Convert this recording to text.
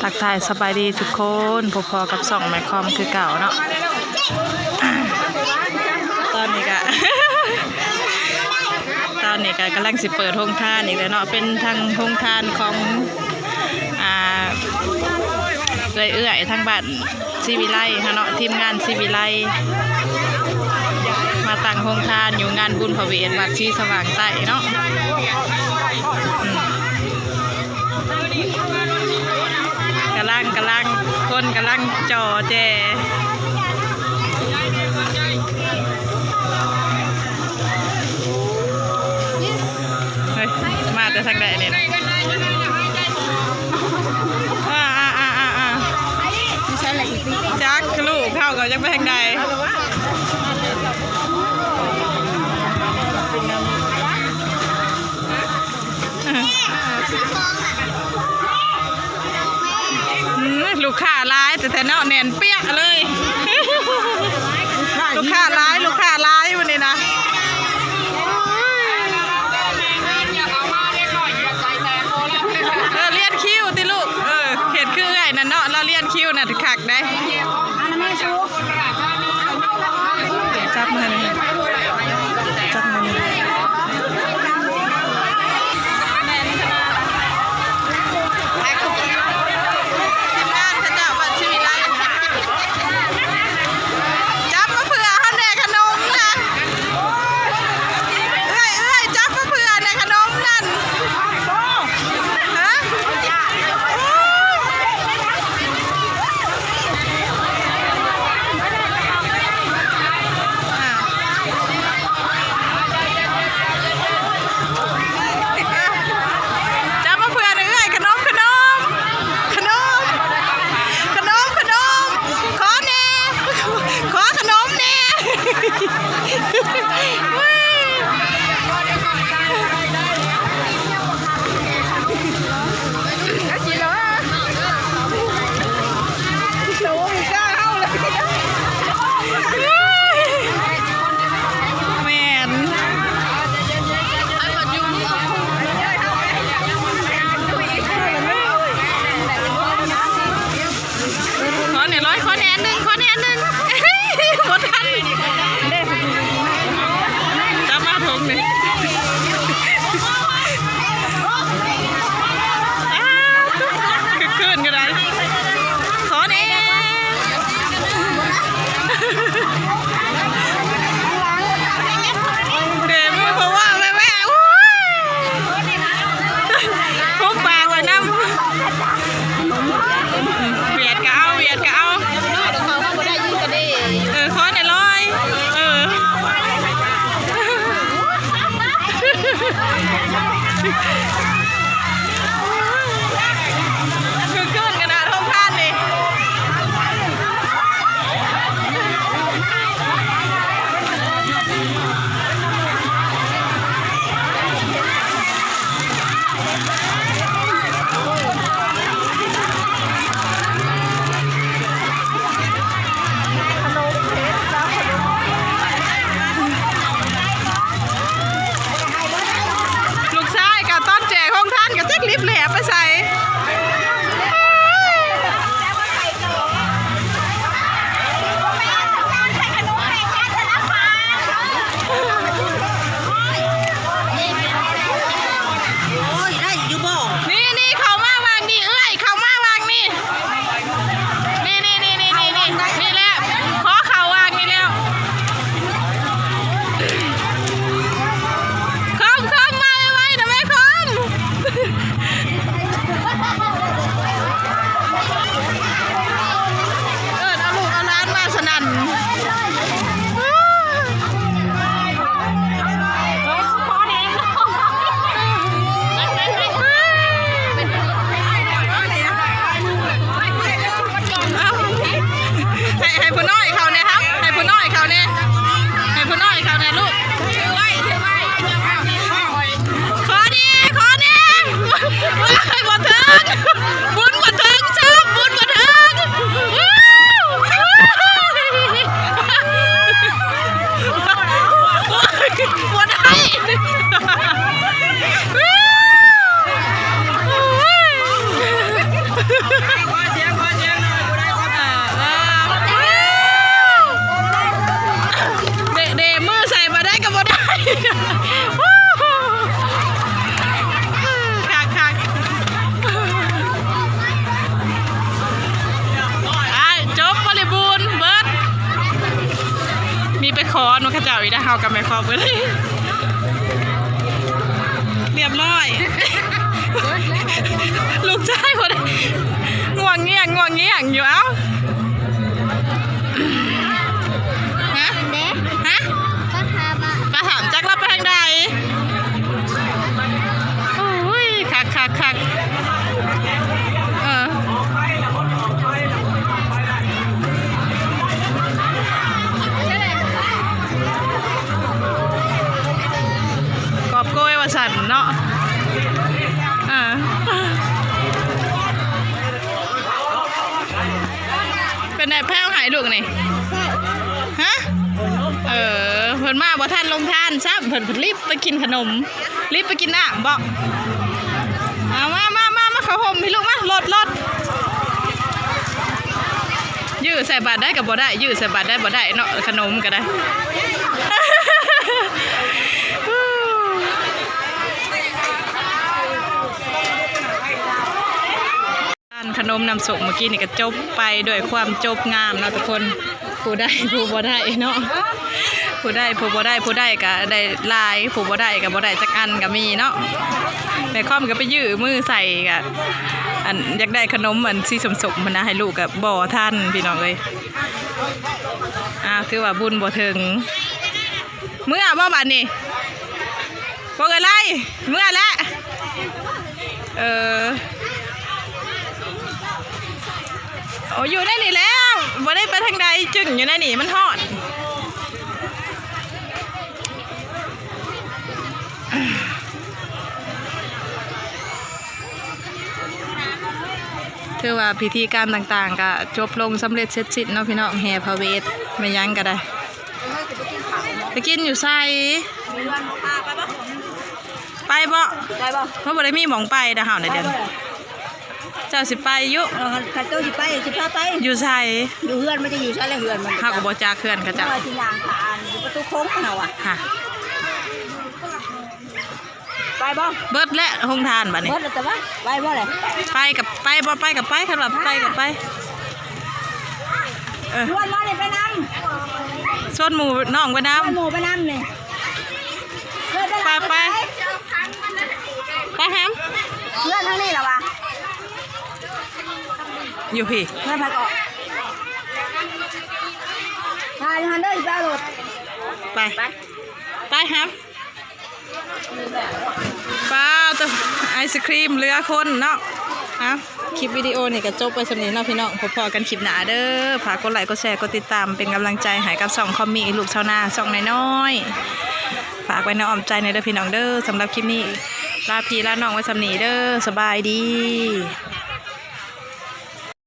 ທັກທາຍສະບາຍດີທຸກຄົນ, ພົບພໍ້ກັບຊ່ອງແມ່ຄອມຄືເກົ່າເນາະ. ຕອນນີ້ກະ ຕອນນີ້ກະກຳລັງຊິເປີດໂຮງທານອີກແລ້ວເນາະ, ເປັນທາງໂຮງທານຂອງ ອ່າ ເອື້ອຍໆ ທາງບ້ານ ສີວິໄລເຮົາເນາະ, ທີມງານສີວິໄລ ມາຕັ້ງໂຮງທານຢູ່ງານບຸນພະເວດວັດສີສະຫວ່າງໃຕ້ເນາະ. ອືມ ກຳລັງ ກຳລັງ ຄົນກຳລັງຈໍ່ແຈ. ເຮີ້ຍ ມາແຕ່ທາງໃດນີ້ນະ? ອ່າໆໆໆໆ ຈັກລູກເຂົາກໍຈັກໄປທາງໃດ. ອືມ ລູກຄ້າຫຼາຍແທ້ໆເນາະ, ແໜ້ນປຽກເລີຍ. ລູກຄ້າຫຼາຍ ລູກຄ້າຫຼາຍມື້ນີ້ນະ. ເອີ ລຽນຄິວຕິລູກ. ເອີ ເຮັດຄືເອື້ອຍນັ້ນເນາະ, ລາວລຽນຄິວນະ ຄັກໃດ. ຈັບມືນີ້ ຈັບມືນີ້. ທີມງານເຂົາເຈົ້າວັດສີວິໄລ ຈັບມາເຜື່ອເຮົາແດ່ຂະໜົມນະ. ເອື້ອຍ ເອື້ອຍ ຈັບມາເຜື່ອແດ່ຂະໜົມນັ້ນ. ຮະ? ຈັບມາເຜື່ອເອື້ອຍ ຂະໜົມ ຂະໜົມ ຂະໜົມ ຂະໜົມ ຂະໜົມ ຂໍແດ່ ຂໍຂະໜົມແດ່. ແມ່ນ ຂໍແດ່ລອຍ ຂໍແດ່ອັນໜຶ່ງ ຂໍແດ່ອັນໜຶ່ງ. ບໍ່ທັນ ຈັບມາຖົງນີ້. ອ້າວ ຄືນກໍໄດ້ ຂໍແດ່. ເດ ມືພະວາແວ່ໆ ໂອ້ຍ ຫົບປາກໄວ້ນຳ. ຫວຽດກະເອົາ ຫວຽດກະເອົາ. ເອີ ຂໍແດ່ລອຍ ເອີ. ຄືຄືນຂະໜາດໂຮງທານນີ້. ລູກຊາຍກໍຕອນແຈກໂຮງທານກໍຈັກລິບແຫຼໄປໃສ. ໂອ້ຍ ໄດ້ຢູ່ບໍ່? ນີ້ໆ ເຂົ້າມາຫວ່າງນີ້ ເອື້ອຍ ເຂົ້າມາຫວ່າງນີ້. ນີ້ໆໆໆໆ ນີ້ແຫຼະ ຂໍເຂົ້າຫວ່າງນີ້ແລ້ວ. ເຄີງເຄີງ ມາໄວໆນະແມ່ເຄີງ. ຄັກໆ ອ້າຍ ຈົບບໍລິບູນ ເບີດ ມີໄປຂໍນຳເຂົາເຈົ້າອີກ ໄດ້ເຮົາກັບແມ່ຄອບເບີດ ຮຽບຮ້ອຍ ລູກຊາຍບໍ່ໄດ້ ງ່ວງງ່ຽງ ງ່ວງງ່ຽງຢູ່ ເອົ້າ. ຮະ? ເດ້ ຮະ? ປາຖາມ ປາຖາມຈັກລາວໄປທາງໃດ? ໂອ້ຍ ຄັກໆໆ ເອີ ກອບໂກຍວ່າຊັ້ນເນາະ ເອີ. ເປັນແນວແພ້ວໃຫ້ລູກນີ້ ຮະ? ເອີ ເພິ່ນມາບໍ່ທັນລົງທານຊ້ຳ ເພິ່ນ ເພິ່ນລີບໄປກິນຂະໜົມ ລີບໄປກິນນ້ຳບໍ? ເອົາ ມາ ມາ ມາ ມາເຂົ້າຮົ່ມພີ່ລູກ ມາ ລົດ ລົດ ຢື້ໃສ່ບາດໃດກໍບໍ່ໄດ້ ຢື້ໃສ່ບາດໃດບໍ່ໄດ້ເນາະ ຂະໜົມກໍໄດ້. ຮ້ານຂະໜົມນ້ຳສົ້ມມື້ກີ້ນີ້ກໍຈົບໄປດ້ວຍຄວາມຈົບງາມເນາະທຸກຄົນ ຜູ້ໄດ້ຜູ້ບໍ່ໄດ້ເນາະ ຜູ້ໄດ້ຜູ້ບໍ່ໄດ້ ຜູ້ໄດ້ກໍໄດ້ຫຼາຍ ຜູ້ບໍ່ໄດ້ກໍບໍ່ໄດ້ຈັກອັນກໍມີເນາະ. ແມ່ຄອມກໍໄປຢື້ມືໃສ່ ກໍ ອັນ ຢາກໄດ້ຂະໜົມອັນສີສົ້ມໆຫັ້ນນະ ໃຫ້ລູກກໍບໍ່ທັນພີ່ນ້ອງເອີຍ. ອ້າວ ຖືວ່າບຸນບໍ່ເຖິງ ເມືອບໍ່ບາດນີ້? ບໍ່ເອື້ອຍໄລ່ ເມືອແລ້ວ ເອີ ໂອ້ ຢູ່ໃນນີ້ແລ້ວ ບໍ່ໄດ້ໄປທາງໃດ ຈຶ່ງຢູ່ໃນນີ້ ມັນຮ້ອນ. ຖືວ່າພິທີການຕ່າງໆ ກະຈົບລົງສຳເລັດເສັດສິ້ນເນາະພີ່ນ້ອງ ແຫ່ພະເວດ ແມ່ນຫຍັງກະໄດ້. ໄປກິນຢູ່ໃສ? ໄປບໍ່? ໄປບໍ່? ເຮົາບໍ່ໄດ້ມີໝ່ອງໄປດາເຮົາໃນດຽວນີ້. ເຈົ້າຊິໄປຢູ່? ເອີ ຄັນເຈົ້າຊິໄປ ຊິພາໄປ. ຢູ່ໃສ? ຢູ່ເຮືອນ ມັນຈະຢູ່ໃສລະເຮືອນມັນ? ເຮົາກໍບໍ່ຈັກເຮືອນເຂົາເຈົ້າ. ເຮົາວ່າຊິຍ່າງຜ່ານຢູ່ປະຕູໂຄ້ງເຮົາວ່າ. ຮະ ໄປບໍ່? ເບິດແລ້ວໂຮງທານບາດນີ້. ເບິດແລ້ວແຕ່ວ່າໄປບໍ່ແຫຼະ? ໄປກໍໄປ ບໍ່ໄປກໍໄປ ຄັນວ່າໄປກໍໄປ. ເອີ ຊວນໝູ່ນ້ອງໄປນຳ ຊວນໝູ່ໄປນຳນີ້. ເອີ ໄປ ໄປ ໄປຫາມ ເຮືອນທາງນີ້ລະວະ ຢູ່ພີ້ ເຮືອນໃຜເກາະ? ຫາຢູ່ຫັ້ນເດີ ຊິໄປເອົາລົດ ໄປ ໄປ ໄປຫາມ. ປາໂຕ ໄອສະຄຣີມເຫຼືອຄົນເນາະ. ເອົ້າ ຄລິບວິດີໂອນີ້ກໍຈົບໄວ້ສ່ຳນີ້ເນາະພີ່ນ້ອງ ພົບພໍ້ກັນຄລິບໜ້າເດີ. ຝາກກົດໄລ້ ກົດແຊ ກົດຕິດຕາມ ເປັນກຳລັງໃຈໃຫ້ກັບຊ່ອງຄອມມີ ລູກຊາວນາ ຊ່ອງນ້ອຍໆ ຝາກໄວ້ໃນອ້ອມໃຈແດ່ເດີພີ່ນ້ອງເດີ. ສຳລັບຄລິບນີ້ ລາພີ່ລານ້ອງໄວ້ສ່ຳນີ້ເດີ. ສະບາຍດີ.